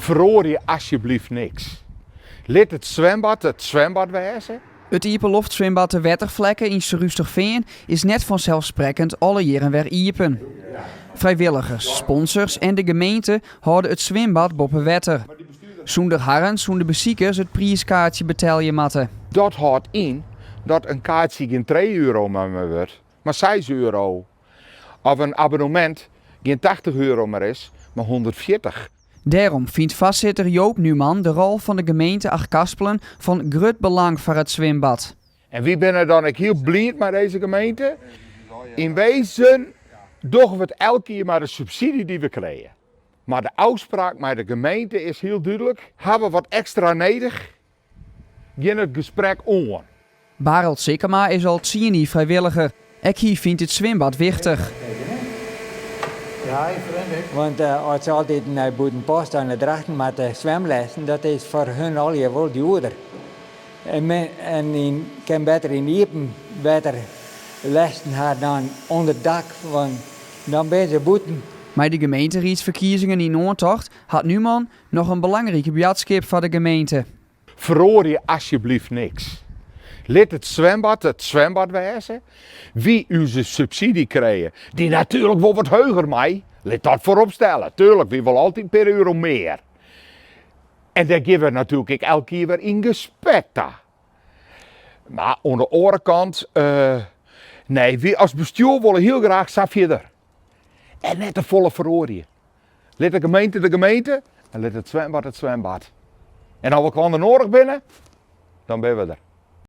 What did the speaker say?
Feroarje asjebleaft niks. Lit it swimbad it swimbad wêze. It iepenloftswimbad De Wetterflekke yn Surhústerfean is net fanselssprekkend alle jierren wer iepen. Frijwilligers, sponsors en de gemeente hâlde it swimbad boppe wetter. Sûnder harren soene de besikers it priiskaartsje betelje moatte. Dat hâldt yn dat in kaartsje gjin trije euro mear wurdt, mar seis euro. Of in abonnemint gjin 80 euro mear is, mar 140. Dêrom fynt foarsitter Joop Numan de rol fan de gemeente Achtkarspelen fan grut belang foar it swimbad. En wy binne dan ek hiel bliid mei dizze gemeente. Yn wezen dogge we it elk jier mei de subsydzje dy't we krije. Mar de ôfspraak mei de gemeente is hiel dúdlik, hawwe we wat ekstra nedich, gean it gesprek oan. Bareld Sikkema is al tsien jier frijwilliger. Ek hy fynt it swimbad wichtich. Want as se altyd nei Bûtenpost of nei Drachten moatte swimlessen, dat is foar hun allegear wol djoerder. En men kin better yn iepen wetter lessen ha dan ûnder dak, want dan binne se bûten. Mei de gemeenteriedsferkiezingen yn oantocht hat Numan noch in belangrike boadskip foar de gemeente. Feroarje asjebleaft niks. Lit it swimbad it swimbad wêze. Wy ús subsydzje krije, dy't natuerlik wol wat heger mei, lit dat foarop stelle. Tuerlik, wy wolle altyd in pear euro mear. En dêr gean we natuerlik ek elk jier wer yn gesprek ta. Mar oan de oare kant, nee, wy as bestjoer wolle hiel graach sa fierder. En net te folle feroarje. Lit de gemeente de gemeente en lit it swimbad it swimbad. En as we elkoar nedich binne, dan binne we der.